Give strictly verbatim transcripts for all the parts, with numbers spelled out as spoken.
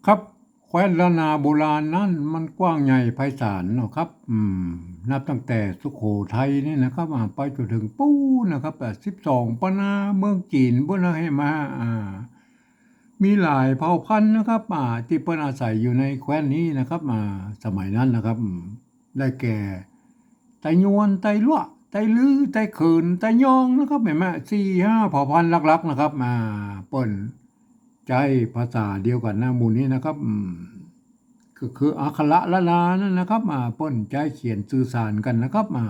ครับ แคว้นล้านนาโบราณนั้นมันกว้างใหญ่ไพศาลเนาะครับ อืม นับตั้งแต่สุโขทัยนี่นะครับ อ่า ไปจนถึงปู๊นนะครับ อ่า สิบสองปะนา เมืองจีนปู๊นนะ หันมา อ่า มีหลายเผ่าพันธุ์นะครับ อ่า ตี้เปิ้นอาศัยอยู่ในแคว้นนี้นะครับ อ่า สมัยนั้นนะครับ อืม ได้แก่ ไตยวน ไตลัวะ ไตลื้อ ไตเขิน ไตยองนะครับ หันมา สี่ห้าเผ่าพันธุ์หลักๆ นะครับ อ่า เปิ้นใจ๊ภาษาเดียวกั๋นนะ หมู่นี้นะครับ อืม ก็คืออักขระล้านนานั่นนะครับ อ่า เปิ้นใจ๊เขียนสื่อสารกั๋นนะครับ อ่า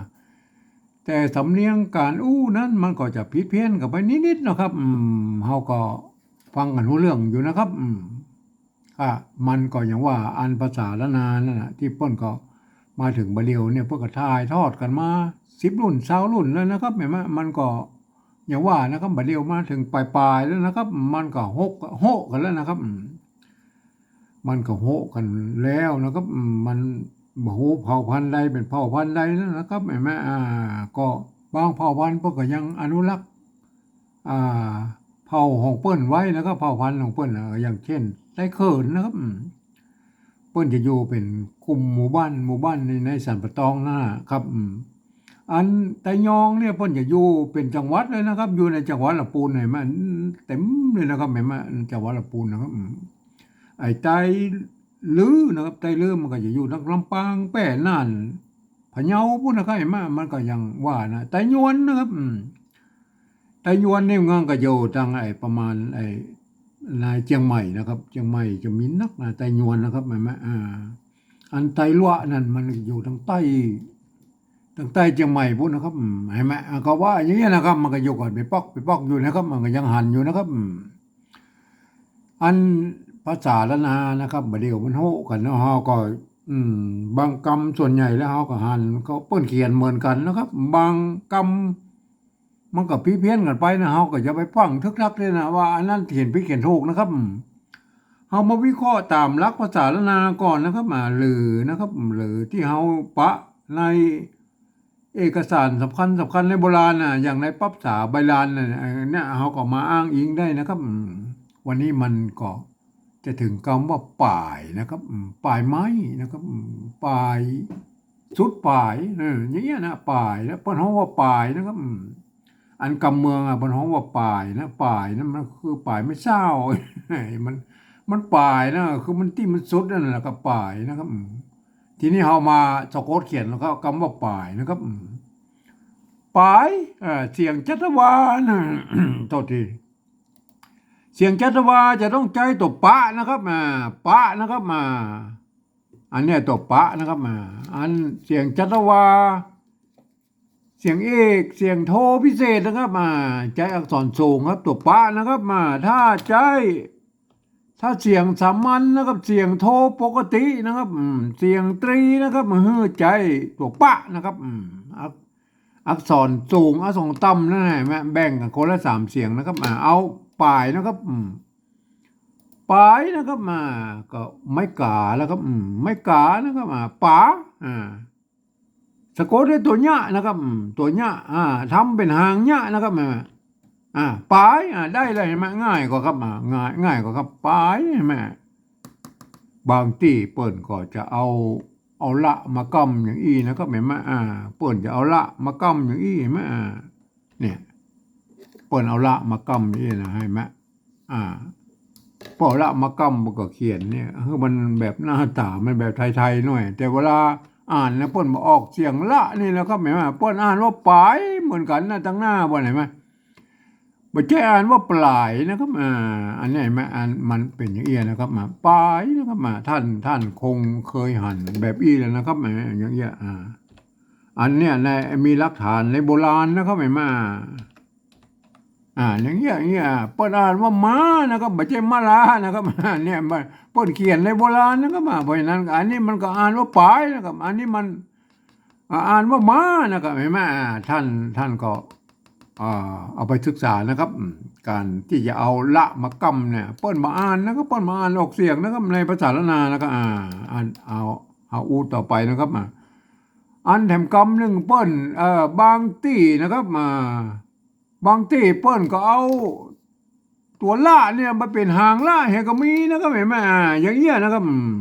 แต่สำเนียงก๋านอู้นั้นมันก็จะผิดเพี้ยนกั๋นไปนิดๆ นะครับ อืม เฮาก็ฟังกั๋นฮู้เรื่องอยู่นะครับ อืม ก็มันก็อย่างว่าอันภาษาล้านนานั่นน่ะ ตี้เปิ้นก็มาเถิงบ่าเดี่ยวเนี่ย เปิ้นก็ถ่ายทอดกั๋นมาสิบรุ่นซาวรุ่นแล้วนะครับ หันมา มันก็อย่างว่านะครับ บ่าเดี่ยวมาเถิงป๋ายๆ แล้วนะครับ มันก็โฮะ โฮะกั๋นแล้วนะครับ อืม มันก็โฮะกั๋นแล้วนะครับ อืม มันบ่ฮู้เผ่าพันธุ์ใดเป๋นเผ่าพันธุ์ใดแล้วนะครับ หันมา อ่า ก็บางเผ่าพันธุ์เปิ้นก็ยังอนุรักษ์ อ่า เผ่าของเปิ้นไว้นะครับ เผ่าพันธุ์ของเปิ้นน่ะ อย่างเช่น ไตเขินนะครับ อืม เปิ้นจะอยู่เป๋นกลุ่มหมู่บ้าน หมู่บ้านใน ในสันป่าตองนั่นน่ะครับ อืม อันไตยองเนี่ยเปิ้นจะอยู่เป๋นจังหวัดเลยนะครับ อยู่ในจังหวัดละปูนหันมา เต็มเลยนะครับ หันมา จังหวัดละปูนนะครับ อืม ไอ้ไต ลื้อนะครับ ไตลื้อมันก็จะอยู่ทางลำปาง แป้ น่าน พะเยาปู๊นนะครับ หันมา มันก็อย่างว่านะ ไตยวนนะครับ อืม ไตยวนนี่มันก็อยู่ตางไอ้ประมาณไอ้ในเจียงใหม่นะครับ เจียงใหม่จะมีนักนะ ไตยวนนะครับ หันมา อ่า อันไตลัวะนั่นมันอยู่ตางใต้ ตางใต้เจียงใหม่ปู๊นนะครับ อืม หันมา อ่า ก็ว่าอย่างเงี้ยนะครับ มันก็อยู่กั๋นเป๋นป๊อก เป๋นป๊อกอยู่นะครับ มันก็ยังหันอยู่นะครับ อืม อันภาษาล้านนานะครับ บ่าเดี่ยวมันโฮะกั๋นเนาะ เฮาก็ อืม บางกำส่วนใหญ่แล้วเฮาก็หัน ก็เปิ้นเขียนเหมือนกั๋นนะครับ บางกำมันก็ผิดเพี้ยนกั๋นไปนะ เฮาก็อย่าไปฟั่งทึกทักเลยนะ ว่าอันนั้นเขียนผิดเขียนถูกนะครับ อืม เฮามาวิเคราะห์ต๋ามหลักภาษาล้านนาก่อนนะครับ อ่า หรือนะครับ หรือตี้เฮาปะใน เอกสารสำคัญสำคัญในโบราณน่ะ อย่างในปั๊บสาใบลานน่ะ เอ่อ เนี่ย เฮาก็มาอ้างอิงได้นะครับ อืม วันนี้มันก็จะเถิงกำว่าป๋ายนะครับ อืม ป๋ายไม้นะครับ อืม ป๋าย สุดป๋าย เออ อย่างเงี้ยนะ ป๋ายนะ เปิ้นฮ้องว่าป๋ายนะครับ อืม อันกำเมืองอะ เปิ้นฮ้องว่าป๋ายนะ ป๋ายนะ มันคือป๋ายไม้เซ้า มัน มันป๋ายนะ คือมันตี้มันสุดนั่นแหละก็ป๋ายนะครับ อืม ทีนี้เฮามาสะกดเขียนแล้วก็ กำว่าป๋ายนะครับ อืม ป๋าย อ่า เสียงจัตวานะ โทษที เสียงจัตวาจะต้องใจ๊ตั๋วปะนะครับ อ่า ปะนะครับ อ่า อันเนี้ยตั๋วปะนะครับ อ่า อันเสียงจัตวา เสียงเอก เสียงโทพิเศษนะครับ อ่า ใจ๊อักษรสูงครับ ตั๋วปะนะครับ อ่า ถ้าใจ๊ ถ้าเสียงสามัญนะครับ เสียงโทปกตินะครับ อืม เสียงตรีนะครับ มันหื้อใจ๊ตั๋วปะนะครับ อืม อัก อักษรสูง อักษรต่ำนั่นแหละ แบ่งกั๋นคนละสามเสียงนะครับ อ่า เอาป๋ายนะครับ อืม ป๋ายนะครับ อ่า ก็ไม้ก๋าแล้วครับ อืม ไม้ก๋านะครับ อ่า ป๋า อ่า สะกดด้วยตั๋วเยียะนะครับ อืม ตั๋วเยียะ อ่า ทำเป๋นหางเยียะนะครับ อ่า อ่า ป๋าย อ่า ได้เลย หันมา ง่ายกว่าครับ อ่า ง่าย ง่ายกว่าครับ ป๋าย หันมา บางตี้เปิ้นก็จะเอา เอาละมากำอย่างอี้นะครับ หันมา อ่า เปิ้นจะเอาละมากำอย่างอี้ หันมา อ่า เนี่ย เปิ้นเอาละมากำอย่างอี้นะ หันมา อ่า เปิ้นเอาละมากำ เปิ้นก็เขียนเนี่ย คือมันแบบหน้าต๋ามันแบบไทยๆ หน่อย แต่เวลาอ่านนะ เปิ้นบ่ออกเสียงละนี่นะครับ หันมา เปิ้นอ่านว่าป๋ายเหมือนกั๋นนะ ตังหน้าบ่ หันมา บ่ใจ้อ่านว่าป๋ายนะครับ อ่า อันนี้หันมา อันมันเป๋นอย่างอี้นะครับ มา ป๋ายนะครับ มา ท่าน ท่านคงเคยหันแบบอี้แล้วนะครับ อ่า อย่างอี้ อ่า อันเนี้ยใน มีหลักฐานในโบราณนะครับ หันมา อ่า อย่างเงี้ย อย่างเงี้ย เปิ้นอ่านว่าม้านะครับ บ่ใจ้มะลานะครับ เนี่ย มัน เปิ้นเขียนในโบราณนะครับ อ่า เพราะฉะนั้น อันนี้มันก็อ่านว่าป๋ายนะครับ อันนี้มัน อ่า อ่านว่าม้านะครับ หันมา อ่า ท่าน ท่านก็ อ่า เอาไปศึกษานะครับ อืม ก๋านตี้จะเอาละมากำเนี่ย เปิ้นบ่อ่านนะครับ เปิ้นบ่อ่านออกเสียงนะครับ ในภาษาล้านนานะครับ อ่า อ่าน เอา เอาอู้ต่อไปนะครับ อ่า อันแถมกำนึ่งเปิ้น เอ่อ บางตี้นะครับ อ่า บางตี้เปิ้นก็เอา ตั๋วละเนี่ยมันเป๋นหางละเหียก็มีนะครับ หันก่อ อ่า อย่างเอี้ยนะครับ อืม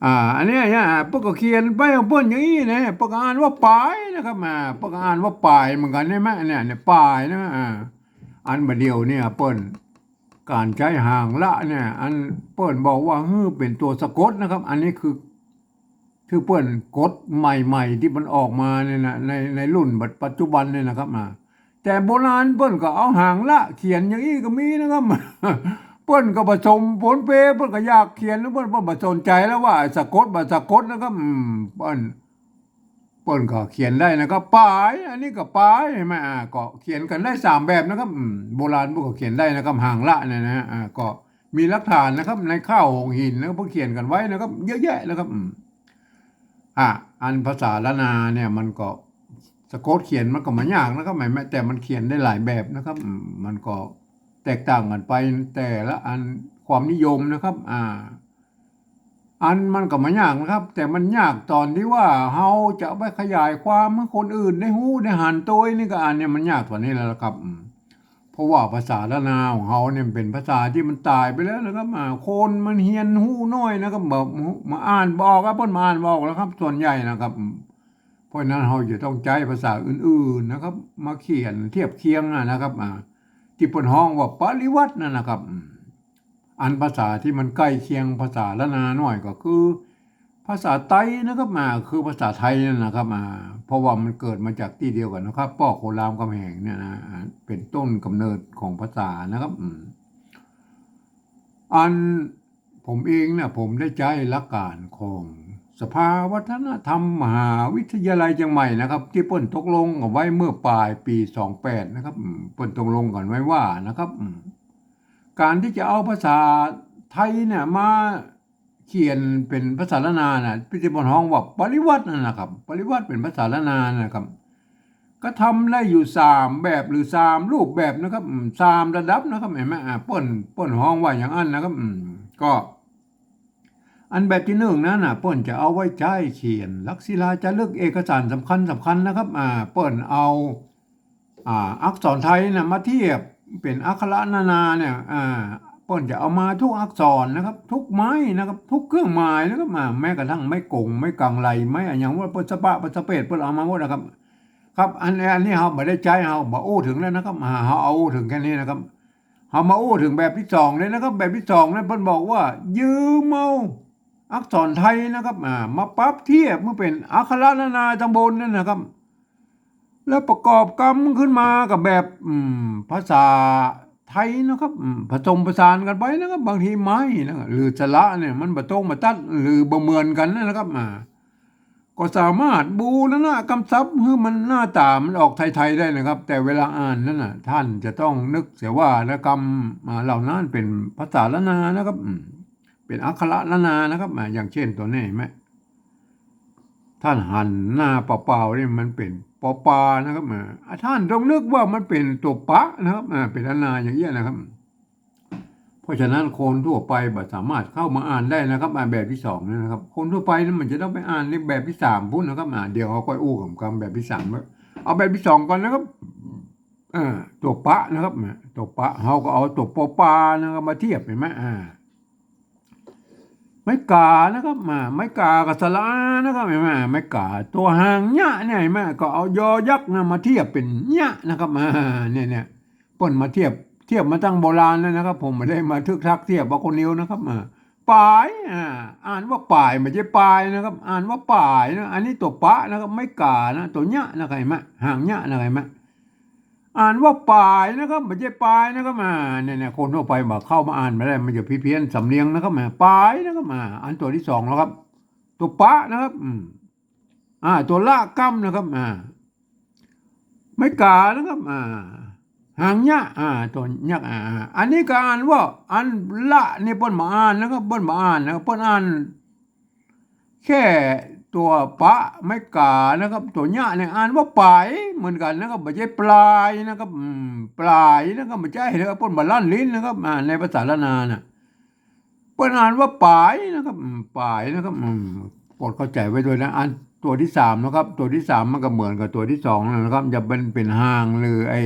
อ่า อันเนี้ย เนี่ย เปิ้นก็เขียนไปของเปิ้นอย่างอี้นะ เปิ้นก็อ่านว่าปายนะครับ อ่า เปิ้นก็อ่านว่าปายเหมือนกั๋นใช่ไหม เนี่ย เนี่ย ปายนะ อ่า อันบ่าเดี่ยวเนี่ยเปิ้น ก๋านใจ๊หางละเนี่ย อันเปิ้นบอกว่าหื้อเป๋นตั๋วสะกดนะครับ อันนี้คือ คือเปิ้นกฎใหม่ๆ ตี้มันออกมาเนี่ยนะ ใน ในรุ่นปัจจุบันเนี่ยนะครับ อ่า แต่โบราณเปิ้นก็เอาหางละเขียนอย่างอี้ก็มีนะครับ เปิ้นก็ผสมปนเป เปิ้นก็อยากเขียน เปิ้น เปิ้นบ่สนใจ๋แล้วว่าสะกดบ่สะกดนะครับ อืม เปิ้น เปิ้นก็เขียนได้นะครับ ปาย อันนี้ก็ปาย หันก่อ อ่า ก็เขียนกั๋นได้สามแบบนะครับ อืม โบราณเปิ้นก็เขียนได้นะครับ หางละเนี่ยนะ อ่า ก็มีหลักฐานนะครับ ในข้าวหงส์หินนะครับ เปิ้นเขียนกั๋นไว้นะครับ เยอะแยะนะครับ อืม อ่ะ อันภาษาล้านนาเนี่ยมันก็สะกดเขียนมันก็บ่ยากนะครับ แม้แต่มันเขียนได้หลายแบบนะครับ อืม มันก็แตกต่างกั๋นไปแต่ละอันความนิยมนะครับ อ่า อันมันก็บ่ยากนะครับ แต่มันยากต๋อนตี้ว่าเฮาจะเอาไปขยายความหื้อคนอื่นได้ฮู้ได้หันโตยนี่ก็ อันเนี้ยมันยากต๋อนนี้แล้วล่ะครับ อืม เพราะว่าภาษาล้านนาของเฮาเนี่ยมันเป๋นภาษาตี้มันต๋ายไปแล้วนะครับ อ่า คนมันเฮียนฮู้น้อยนะครับ บ่ บ่ บ่อ่านบ่ออกครับ เปิ้นบ่อ่านบ่ออกแล้วครับ ส่วนใหญ่นะครับ อืม เพราะฉะนั้นเฮาจะต้องใจ๊ภาษาอื่นๆ นะครับ มาเขียนเทียบเคียงอะนะครับ อ่า ตี้เปิ้นฮ้องว่าปริวัตินั่นนะครับ อืม อันภาษาตี้มันใก้เคียงภาษาล้านนาหน้อยก็คือ ภาษาไตนะครับ อ่า คือภาษาไทยนั่นนะครับ อ่า เพราะว่ามันเกิดมาจากตี้เดียวกั๋นนะครับ ป้อโขนรามคำแหงเนี่ยนะ อ่า เป๋นต้นกำเนิดของภาษานะครับ อืม อันผมเองเนี่ย ผมได้ใจ๊หลักก๋านของสภาวัฒนธรรมมหาวิทยาลัยเจียงใหม่นะครับ ตี้เปิ้นตกลงกั๋นไว้เมื่อป๋ายปี๋สองแปดนะครับ อืม เปิ้นตกลงกั๋นไว้ว่านะครับ อืม ก๋านตี้จะเอาภาษาไทยเนี่ยมา เขียนเป๋นภาษาล้านนาน่ะ ตี้เปิ้นฮ้องว่าปริวัตินั่นนะครับ ปริวัติเป๋นภาษาล้านนานะครับ ก็ทำได้อยู่สามแบบหรือสามรูปแบบนะครับ อืม สามระดับนะครับ หันก่อ อ่า เปิ้น เปิ้นฮ้องว่าอย่างอั้นนะครับ อืม ก็ อันแบบตี้นึ่งนั้นน่ะ เปิ้นจะเอาไว้ใจ๊เขียนหลักศิลาจารึกเอกสารสำคัญสำคัญนะครับ อ่า เปิ้นเอา อ่า อักษรไทยน่ะมาเทียบเป๋นอักขระล้านนาเนี่ย อ่า เปิ้นจะเอามาทุกอักษรนะครับ ทุกไม้นะครับ ทุกเครื่องหมายนะครับ อ่า แม้กระทั่งไม้กง ไม้กังไร ไม้อะหยังว่าเปิ้นสะปะ เปิ้นสะเปด เปิ้นเอามาหมดนะครับ ครับ อัน อันนี้เฮาบ่ได้ใจ๊ เฮาบ่อู้เถิงแล้วนะครับ อ่า เฮาเอาอู้เถิงแค่นี้นะครับ เฮามาอู้เถิงแบบตี้สองเลยนะครับ แบบตี้สองนั้นเปิ้นบอกว่ายืมเอาอักษรไทยนะครับ อ่า มาปรับเทียบหื้อเป๋นอักขระล้านนาตังบนนั่นนะครับ แล้วประกอบกำขึ้นมากับแบบ อืม ภาษาไทยนะครับ อืม ผสมผสานกั๋นไปนะครับ บางทีไม้นะ หรือสระเนี่ย มันบ่ตรงบ่ตัด หรือบ่เหมือนกั๋นนะครับ อ่า ก็สามารถบูรณะกำศัพท์หื้อมันหน้าต๋ามันออกไทยๆ ได้นะครับ แต่เวลาอ่านนั้นน่ะ ต้านจะต้องนึกเสียว่ากำ อ่า เหล่านั้นเป๋นภาษาล้านนานะครับ อืม เป๋นอักขระล้านนานะครับ อ่า อย่างเช่นตั๋วนี้หันก่อ ต้านหันหน้าเปล่าๆ นี่มันเป๋นปอปานะครับ อ่า ต้านต้องนึกว่ามันเป๋นตั๋วปะนะครับ อ่า เป๋นล้านนาอย่างเอี้ยนะครับ เพราะฉะนั้นคนทั่วไปบ่สามารถเข้ามาอ่านได้นะครับ อ่า แบบตี้สองนี่นะครับ คนทั่วไปนั้นมันจะต้องไปอ่านในแบบตี้สามปู๊นนะครับ อ่า เดี๋ยวเฮาค่อยอู้กำแบบตี้สาม เอาแบบตี้สองก่อนนะครับ อ่า ตั๋วปะนะครับ อ่า ตั๋วปะ เฮาก็เอาตั๋วปอปานะครับ มาเทียบหันก่อ อ่า ไม้ก๋านะครับ อ่า ไม้ก๋ากับสระอานะครับ หันก่อ ไม้ก๋า ตั๋วหางเยียะเนี่ยหันก่อ ก็เอายอยักษ์นะมาเทียบเป๋นเยียะนะครับ อ่า เนี่ย เนี่ย เปิ้นมาเทียบ เทียบมาตั้งโบราณแล้วนะครับ ผมบ่ได้มาทึกทักเทียบเอาคนเดียวนะครับ อ่า ป๋าย อ่า อ่านว่าป๋าย บ่ใจ้ปายนะครับ อ่านว่าป๋ายนะ อันนี้ตั๋วปะนะครับ ไม้ก๋านะ ตั๋วเยียะนะครับ หันก่อ หางเยียะนะครับ หันก่อ อ่านว่าป๋ายนะครับ บ่ใจ้ปายนะครับ อ่า เนี่ย เนี่ย คนทั่วไปบ่เข้ามาอ่านบ่ได้ มันจะพิเพี้ยนสำเนียงนะครับ อ่า ป๋ายนะครับ อ่า อันตั๋วตี้สองแล้วครับ ตั๋วปะนะครับ อืม อ่า ตั๋วละกำนะครับ อ่า ไม้ก๋านะครับ อ่า หางเยียะ อ่า ตั๋วเยียะ อ่า อ่า อันนี้ก็อ่านว่า อันละนี่เปิ้นบ่อ่านนะครับ เปิ้นบ่อ่านนะครับ เปิ้นอ่านแค่ตั๋วปะ ไม้ก๋านะครับ ตั๋วเยียะเนี่ยอ่านว่าป๋ายเหมือนกั๋นนะครับ บ่ใจ้ปลายนะครับ อืม ป๋ายนะครับ บ่ใจ้นะครับ เปิ้นบ่ลั่นลิ้นนะครับ อ่า ในภาษาล้านนาน่ะ เปิ้นอ่านว่าป๋ายนะครับ อืม ป๋ายนะครับ อืม โปรดเข้าใจ๋ไว้ด้วยนะ อันตั๋วตี้สามนะครับ ตั๋วตี้สามมันก็เหมือนกับตั๋วตี้สองนั่นนะครับ จะเป๋น เป๋นหางหรือไอ้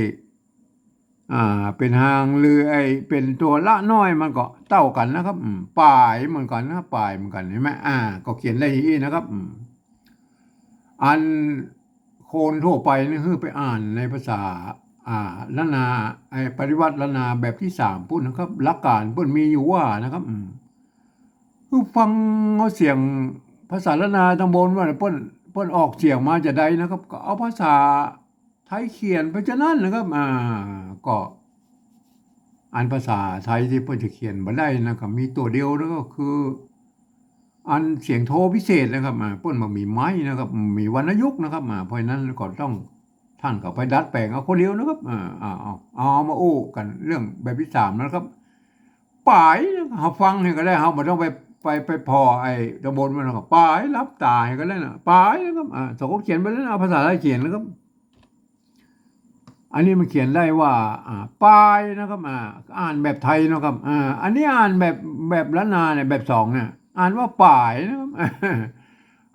อ่า เป๋นฮางหรือไอ้เป๋นตั๋วละน้อยมันก็เต้ากั๋นนะครับ อืม ป๋ายเหมือนกั๋นนะ ป๋ายเหมือนกั๋น หันก่อ อ่า ก็เขียนได้อย่างอี้นะครับ อืม อันคนทั่วไปนี่หื้อไปอ่านในภาษา อ่า ล้านนา ไอ้ปริวรรตล้านนาแบบตี้สามปู้นนะครับ หลักก๋านเปิ้นมีอยู่ว่านะครับ อืม คือฟังเอาเสียงภาษาล้านนาตังบนว่าเปิ้น เปิ้นออกเสียงมาจาใดนะครับ ก็เอาภาษาไทยเขียนไปจานั้นนะครับ อ่า ก็ อันภาษาไทยตี้เปิ้นจะเขียนบ่ได้นะ ก็มีตั๋วเดียวนะ ก็คือ อันเสียงโทพิเศษนะครับ อ่า เปิ้นบ่มีไม้นะครับ มีวรรณยุกต์นะครับ อ่า เพราะฉะนั้นก็ต้อง ท่านก็ไปดัดแป๋งเอาคนเดียวนะครับ อ่า อ่า เอา เอามาอู้กั๋นเรื่องแบบตี้สามนะครับ ป๋ายนะ เฮาฟังนี่ก็ได้ เฮาบ่ต้องไป ไป ไปผ่อไอ้ตังบนมันนะครับ ป๋าย หลับต๋าก็ได้นะ ป๋ายนะครับ อ่า สองคนเขียนไปแล้วนะ เอาภาษาไทยเขียนนะครับ อันนี้มันเขียนได้ว่า อ่า ป๋ายนะครับ อ่า อ่านแบบไทยนะครับ อ่า อันนี้อ่านแบบ แบบล้านนาเนี่ย แบบสองเนี่ย อ่านว่าป๋ายนะครับ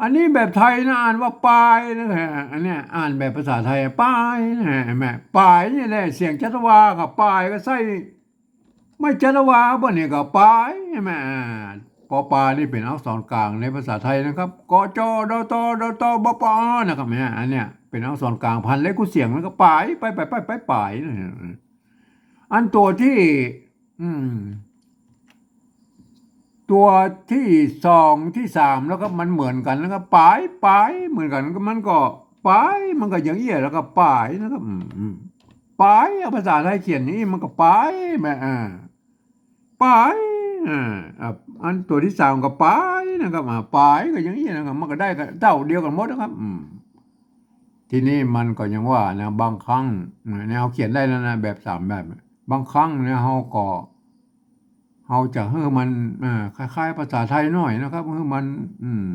อันนี้แบบไทยนะ อ่านว่าป๋ายนะฮะ อันเนี้ยอ่านแบบภาษาไทย ป๋ายนะฮะ หันก่อ ป๋ายนี่แหละ เสียงจัตวากับป๋ายก็ใส่ ไม้จัตวาบ่านี่ก็ป๋าย หันก่อ อ่า ปอปานี่เป๋นอักษรกลางในภาษาไทยนะครับ ก จ ด ต ด ต บ ป อ นะครับ เนี่ย อันเนี้ยเป๋นอักษรกลาง พันเล็บกู้เสียง แล้วก็ป๋าย ไป ไป ไป ไป ป๋ายนะ อันตั๋วตี้ อืม ตั๋วตี้สองตี้สามแล้วก็มันเหมือนกั๋นนะครับ ป๋าย ป๋าย เหมือนกั๋น มันก็ป๋าย มันก็อย่างอี้ แล้วก็ป๋ายนะครับ อืม อืม ป๋าย เอาภาษาไทยเขียนอย่างอี้ มันก็ป๋าย แม่ อ่า ป๋าย อ่า อ่า อันตั๋วตี้สามก็ป๋ายนะครับ อ่า ป๋ายก็อย่างอี้นะครับ มันก็ได้กั๋นเต้าเดียวกั๋นหมดนะครับ อืม ทีนี้มันก็ยังว่านะ บางครั้งนะ แนวเขียนได้แล้วนะ แบบสามแบบ บางครั้งเนี่ย เฮาก็ เฮาจะหื้อมัน อ่า คล้ายๆ ภาษาไทยหน่อยนะครับ หื้อมัน อืม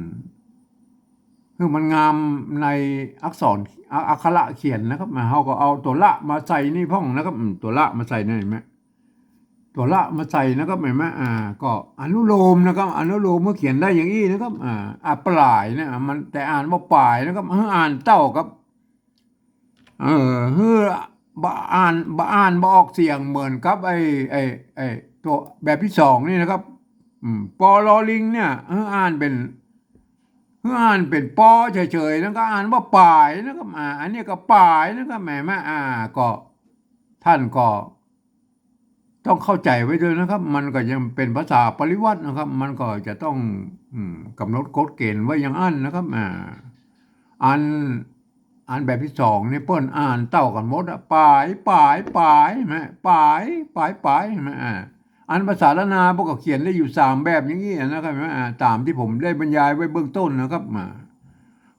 หื้อมันงามในอักษร อัก อักขระเขียนนะครับ อ่า เฮาก็เอาตั๋วละมาใส่นี่พ่องนะครับ อืม ตั๋วละมาใส่นี่ หันก่อ ตั๋วละมาใส่นะครับ หันก่อ อ่า ก็อนุโลมนะครับ อนุโลมเมื่อเขียนได้อย่างอี้นะครับ อ่า อ่า ป๋ายเนี่ย มัน แต่อ่านว่าป๋ายนะครับ หื้ออ่านเต้ากับ เออ หื้อบ่อ่าน บ่อ่าน บ่ออกเสียงเหมือนกับไอ้ ไอ้ ไอ้ตั๋วแบบตี้สองนี่นะครับ อืม ปอลอลิงเนี่ย หื้ออ่านเป๋น หื้ออ่านเป๋นปอเฉยๆ แล้วก็อ่านว่าป๋ายนะครับ อ่า อันนี้ก็ป๋ายนะครับ หันก่อ อ่า ก็ ท่านก็ ต้องเข้าใจ๋ไว้ด้วยนะครับ มันก็ยังเป๋นภาษาปริวรรตนะครับ มันก็จะต้อง อืม ก๋ำหนดกฎเก๋ณฑ์ไว้อย่างอั้นนะครับ อ่า อัน อันแบบตี้สองนี่เปิ้นอ่านเต้ากั๋นหมดอะ ป๋าย ป๋าย ป๋าย หันก่อ ป๋าย ป๋าย ป๋าย หันก่อ อ่า อันภาษาล้านนาเปิ้นก็เขียนได้อยู่สามแบบอย่างอี้นะครับ หันก่อ อ่า ต๋ามตี้ผมได้บรรยายไว้เบื้องต้นนะครับ อ่า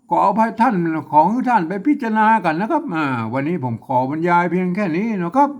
ก็เอาไปท่าน ของท่านไปพิจารณากั๋นนะครับ อ่า วันนี้ผมขอบรรยายเพียงแค่นี้นะครับ